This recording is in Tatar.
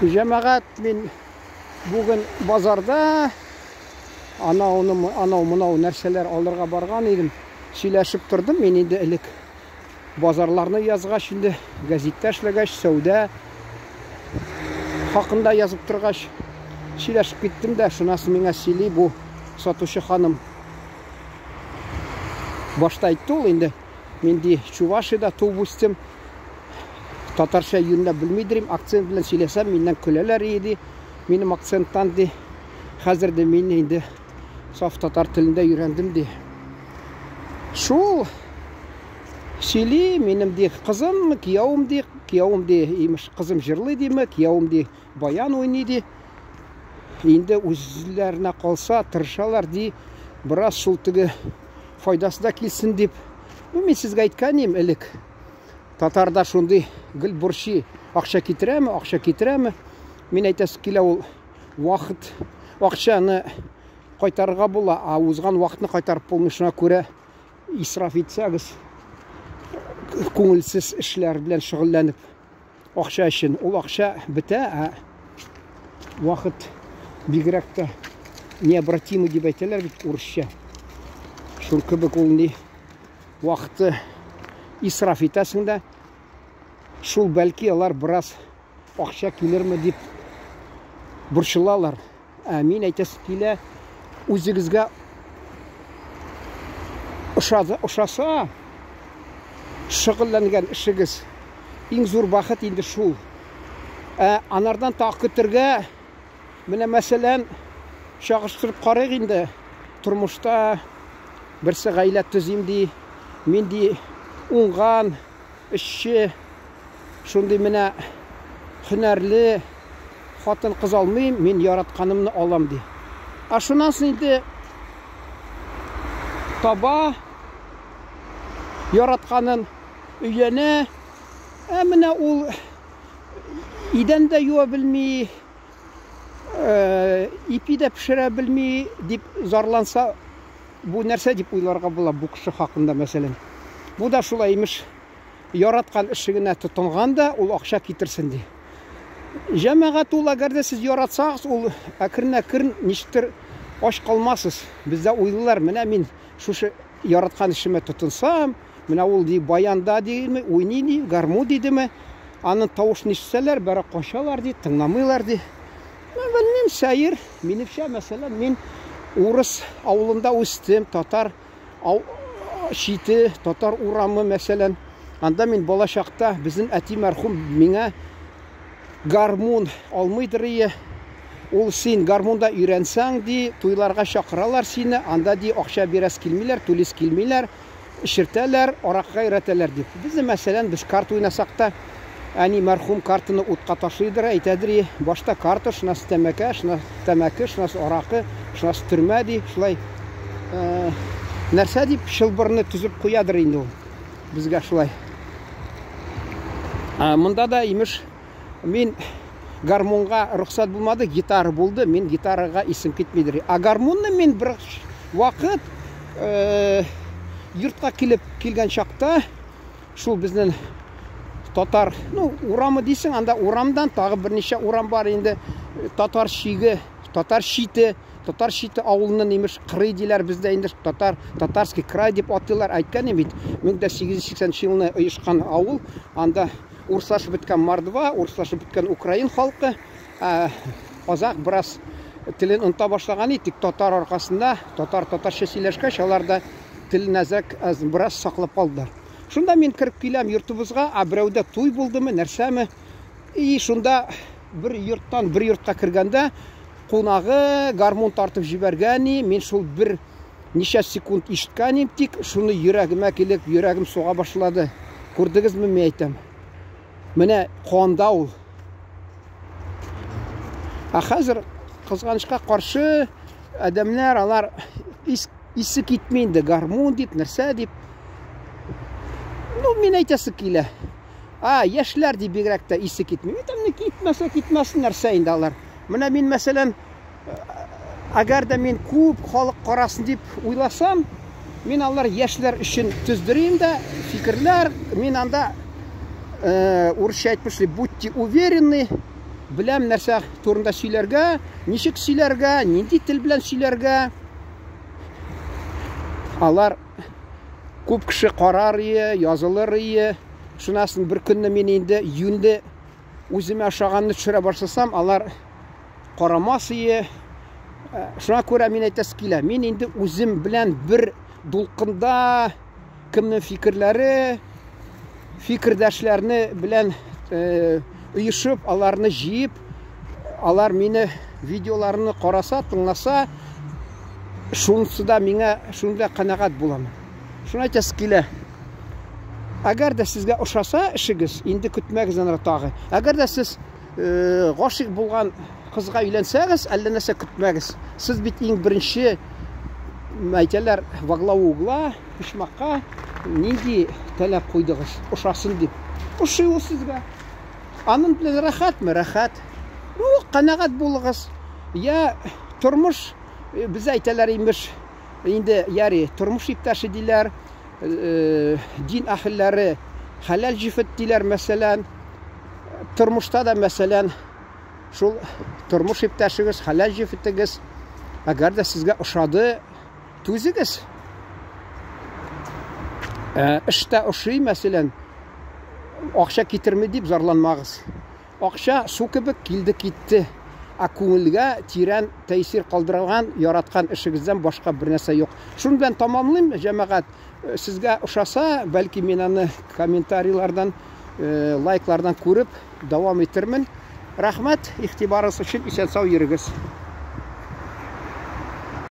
Җәмәгать, мин бүген базарда анауны, анау мынау нәрсәләр алырга барган идем. Сөйләшеп тордым. Мин инде элек базарларны язгач, инде гәзиттә эшләгәч, сәүдә хакында язып торгач, сөйләшеп киттем дә, шуннан соң миңа сөйли бу сатучы ханым. Башта әйтте ул инде, мин ди Чувашиядә туып үстем. Татарча юньләп белмидерим, акцент белән сөйләсәм, миннән көләләр иде, минем акценттан ди. Хәзер дә мин инде саф татар телендә өйрәндем ди. Шул сөйли, минем ди кызым, кияүем ди, кияүем ди, имеш, кызым җырлый диме, кияүем ди, баян уйный ди. Инде үзләренә калса, тырышалар ди, бераз шул теге файдасы да килсен дип. Ну, мин сезгә әйткән идем элек. Татарда шундый гел борчый, акча китерәме, акча китерәме? Мин әйтәсе килә, ул вакыт акчаны кайтарырга була, а узган вакытны кайтарып булмый. Шуңа күрә исраф итсәгез, күңелсез эшләр белән шөгыльләнеп акча өчен, ул акча бетә, ә вакыт бигрәк тә необратимый дип әйтәләр бит урысча. Шул кебек ул ни вакыты исраф итәсең дә, шул бәлки алар бераз акча килерме дип борчылалар. Ә мин әйтәсе килә, үзегезгә ошады, ошаса, шөгыльләнгән эшегез иң зур бәхет инде шул. Ә анардан тагы көтергә, менә мәсәлән, чагыштырып карыйк инде, тормышта берсе гаилә төзим ди, мин ди уңган, эшче, шундый менә һөнәрле хатын-кыз алмыйм, мин яратканымны алам ди. Ә шуннан соң инде таба яратканын, өйләнә. Ә менә ул идән дә юа белми, ипи дә пешерә белми дип зарланса, бу нәрсә дип уйларга була бу кеше хакында, мәсәлән? Бу да шулай имеш, яраткан эше генә тотынган да, ул акча китерсен ди. Җәмәгать ул, әгәр дә сез яратсагыз, ул әкрен-әкрен ничектер ач калмасыз. Бездә уйлыйлар, менә мин шушы яраткан эшемә тотынсам, менә ул ди баянда диме, уйный ди, гармун дидеме, аның тавышын ишетсәләр, бәрә качалар ди, тыңламыйлар ди. Мин белмим, сәер. Минемчә, мәсәлән, мин урыс авылында үстем, татар чите, татар урамы, мәсәлән. Анда мин бала чакта безнең әти мәрхүм миңа гармун алмыйдыр ие. Ул син гармунда өйрәнсәң, ди, туйларга чакыралар сине, анда ди акча бирәс килмиләр, түлис килмиләр. Эчертәләр, аракыга өйрәтәләр дип. Безне, мәсәлән, без карта уйнасак та, әни мәрхүм картаны утка ташлыйдыр, әйтәдер, и, башта карта, шуннан соң тәмәкә, шуннан тәмәке, шуннан соң аракы, шуннан соң төрмә, ди. Шулай нәрсә дип чылбырны төзеп куядыр инде ул. Безгә шулай. Монда да, имеш, Мин гармунга рөхсәт булмады, гитара булды, мин гитарага исем китмидер. Ә гармунны мин бер вакыт э, йортка килеп килгән чакта шул безнең татар, ну, урамы дисең, анда урамдан тагы берничә урам бар инде. Татар чиге, татар чите, татар чите авылының имеш кырый диләр бездә инде татар, татарский край дип атыйлар. Әйткән идем бит, 1880 елны оешкан авыл, анда Урыслашып беткән мордва, урыслашып беткән украин халкы, ә, казак бераз телен оныта башлаган иде, тик татар аркасында, татар татарча сөйләшкәч, алар да телен әзрәк әз бераз саклап калдылар. Шунда мин кереп киләм йортыбызга, ә берәүдә туй булдымы, нәрсәме? И шунда бер йорттан бер йортка кергәндә кунагы гармун тартып җибәргән, и мин шул бер Ничә секунд ишеткән идем, тик шуны йөрәгемә килеп, йөрәгем суга башлады. Күрдегезме, мин әйтәм. Менә канда ул. Ә хәзер кызганычка каршы адәмнәр алар ис, исе китми инде, гармун дип, нәрсә дип. Ну, мин әйтәсе килә. А, яшьләр дип бигрәк тә исе китми. Әйтәм, китмәсә китмәсен нәрсә инде алар. Менә мин, мәсәлән, Әгәр дә мин күп халык карасын дип уйласам, мин алар яшьләр өчен төздерим дә фикерләр, мин анда э, урысча әйтмешли, будьте уверены, Беләм нәрсә турында сөйләргә, ничек сөйләргә, нинди тел белән сөйләргә. Алар күп кеше карар ие, язылыр ие. Шуннан соң бер көнне мин инде юньле үземә ошаганны төшерә башласам, алар карамас ие. Шуңа күрә мин әйтәсе килә, мин инде үзем белән бер дулкында кемнең фикерләре, фикердәшләрне белән оешып, аларны җыеп, алар мине видеоларны караса, тыңласа, шунысы да миңа шунда канәгать булам. Шуны әйтәсе килә. Әгәр дә сезгә ошаса эшегез, инде көтмәгез аны тагы. Әгәр дә сез гашыйк булган кызга өйләнсәгез, әллә нәрсә көтмәгез. Сез бит иң беренче әйтәләр, во главу угла, почмакка нинди таләп куйдыгыз, ошасын дип. Ошый ул сезгә. Аның белән рәхәтме? Рәхәт. Ну, канәгать булыгыз. Я тормыш, без әйтәләр имеш, инде яри, тормыш иптәше диләр, дин әһелләре хәләл җефет диләр, мәсәлән. Тормышта да, мәсәлән, шул тормыш иптәшегез, хәләл җефетегез, әгәр дә сезгә ошады, түзегез. Эштә ошый, мәсәлән, акча китерми дип зарланмагыз. Акча су кебек килде китте. Ә күңелгә тирән тәэсир калдырган, яраткан эшегездән башка бер нәрсә юк. Шуның белән тәмамлыйм, җәмәгать. Сезгә ошаса, бәлки мин аны комментарийлардан, лайклардан күреп дәвам итермен. Рәхмәт игътибарыгыз өчен, исән-сау йөрегез.